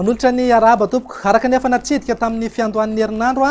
Manolotra ny arahaba tompoko. Araka ny efa natsidika tamin'ny fiandohan'ny herinandro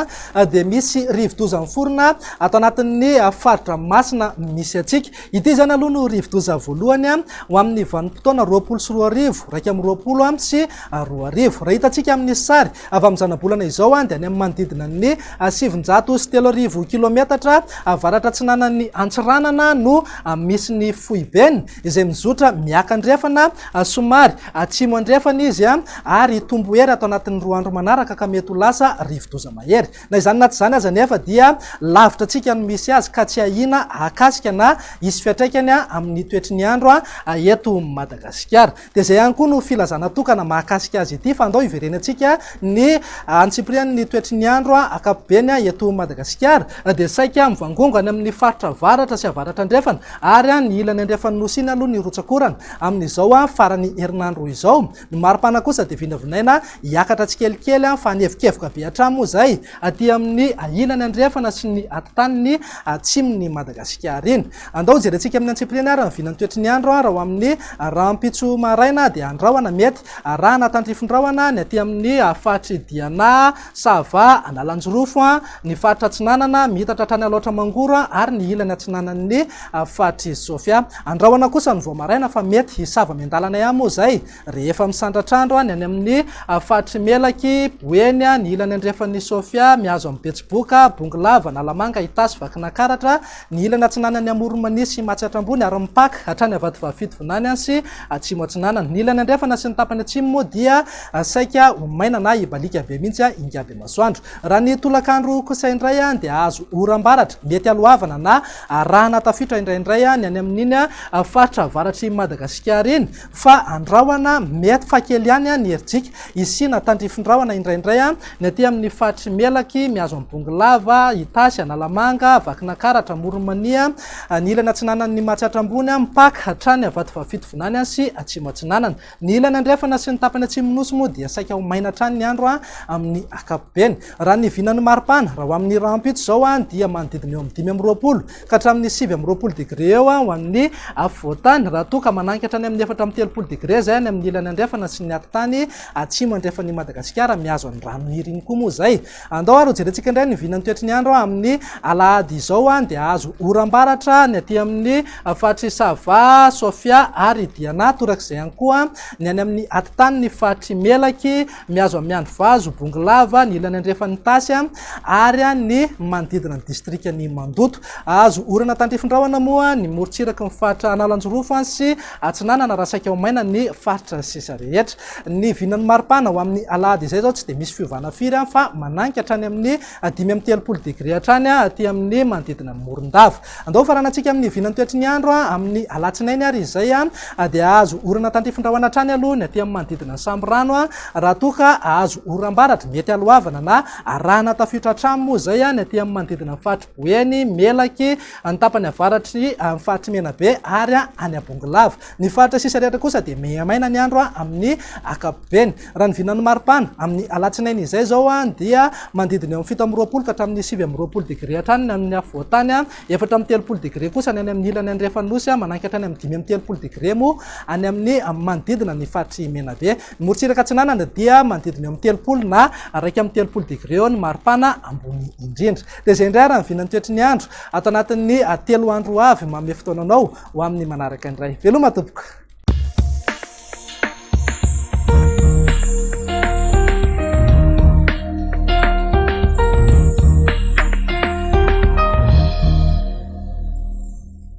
dia misy rivodoza miforona ato anatin'ny fari-dranomasina misy antsika. Ity izany aloha no rivodoza voalohany ho amin'ny vanim-potoana 2020, 2021. Raha hitantsika amin'ny sary avy amin'ny zanabolana izao dia any amin'ny manodidina ny 309 kilometatra avaratra atsinanan'ny Antsiranana no misy ny foibeny izay mizotra miakandrefana somary atsimo andrefana izy ary hitombo hery ato anatin'ny 2 andro manaraka ka mety ho lasa rivodoza mahery. Na izany na tsy izany aza anefa dia lavitra antsika no misy azy ka tsy ahiana hahakasika na hisy fiantraikany amin'ny toetry ny andro eto Madagasikara. Dia izay ihany koa no filazana tokana mahakasika azy ity fa andao hiverenantsika ny antsipirian'ny toetry ny andro ankapobeny eto Madagasikara dia saika mivangongo any amin'ny faritra avaratra sy avaratra andrefana ary ny ilany andrefan'ny Nosy iny aloha ny rotsak'orana amin'izao faran'ny herinandro izao. Ny maripana kosa dia vinavinaina hiakatra tsikelikely fa hanevokevoka be hatrany moa izay aty amin'ny ilany andrefana sy ny atitaniny atsimon'i Madagasikara iny. Andao hojerentsika amin'ny antsipiriany ary ny vinan'ny toetry ny andro raha ho amin'ny rahampitso maraina dia andrahona mety arahana tandrifin-drahona ny aty amin'ny faritr'i Diana, Sava, Analanjirofo, ny faritra atsinanana miitatra hatrany Alaotra Mangoro ary ny ilany atsinanan'ny faritr'i Sofia. Andrahona kosa ny vao maraina fa mety hisava miandalana ihany moa izay Rehefa misandratr'andro ny any amin'ny faritr'i Melaky, Boeny, ny ilany andrefan'i Sofia, mihazo amin'i Betsiboka, Bongolava, Analamanga, Itasy, Vakinankaratra, ny ilany atsinanan'i Amoron'i sy Matsiatra Ambony ary mipaka hatrany Vatovavy Fitovinany sy Atsimo Atsinanana. Ny ilany andrefana sy ny tapany atsimo moa dia saika ho maina na hibaliaka be mihitsy ingaby masoandro. Raha ny tolakandro kosa indray dia azo oram-baratra, mety haloavana na arahana tafiotra indraindray ny any amin'iny faritra avaratr'i Madagasikara iny. Fa andrahona mety fa kely ihany ny herijika hisiana tandrifin-drahona indraindray ny aty amin'ny faritr'i Melaky, mihazo an'i Bongolava, Itasy, Analamanga, Vakinankaratra, Amoron'i Mania, ny ilany atsinanan'ny Matsiatra Ambony, mipaka hatrany Vatovavy Fitovinany sy Atsimo Atsinanana. Ny ilany andrefana sy ny tapany atsimon'ny Nosy moa dia saika ho maina hatrany ny andro amin'ny ankapobeny. Raha ny vinan'ny maripana, raha ho amin'ny rahampitso izao dia manodidina eo amin'ny 25 ka hatramin'ny 29 degre eo ho an'ny afovoan-tany, raha toa ka mananika hatrany amin'ny 34 degre izay any amin'ny ilany andrefana sy ny atitany atsimo andrefan'i Madagasikara, mihazo an'i Ranohiry iny koa moa izay. Andao ary hojerentsika indray ny vinan'ny toetry ny andro amin'ny alahady izao, dia hahazo oram-baratra ny aty amin'ny faritr'i Sava, Sofia ary Diana, torak'izay ihany koa ny any amin'ny atitany ny faritr'i Melaky, mihazo an'i Miandrivazo, Bongolava, ny ilany andrefan'i Itasy ary ny manodidina ny distrikan'i Mandoto. Azo orana tandrifin-drahona moa ny morontsiraky ny faritra Analanjirofo sy Atsinanana raha saika ho maina ny faritra sisa rehetra. Ny vinan'ny maripana ho amin'ny alahady izay izao tsy dia misy fiovana firy fa mananika hatrany amin'ny 35 degre hatrany aty amin'ny manodidina ny Morondava. Andao hofaranantsika amin'ny vinan'ny toetry ny andro amin'ny alatsinainy ary izay dia hahazo orana tandrifin-drahona hatrany aloha ny aty amin'ny manodidina ny Sambirano raha toa ka hahazo oram-baratra mety haloavana na arahana tafiotra hatrany moa izay ny aty amin'ny manodidina ny faritr'i Boeny, Melaky, ny tapany avaratry ny faritr'i Menabe ary any Bongolava. Ny faritra sisa rehetra kosa dia mihamaina ny andro amin'ny ankapobeny. Raha ny vinan'ny maripana, amin'ny alatsinainy izay izao dia manodidina eo amin'ny 27 ka hatramin'ny 29 degre hatrany ny amin'ny afovoan-tany, 34 degre kosa ny any amin'ny ilany andrefan'ny Nosy, mananika hatrany amin'ny 35 degre moa any amin'ny manodidina ny faritr'i Menabe. Ny morontsiraka atsinanana dia manodidina eo amin'ny 30 na 31 degre eo ny maripana ambony indrindra. Dia izay indray ary ny vinan'ny toetry ny andro ato anatin'ny 3 andro ho avy. Manome fotoana anao ho amin'ny manaraka indray. Veloma tompoko!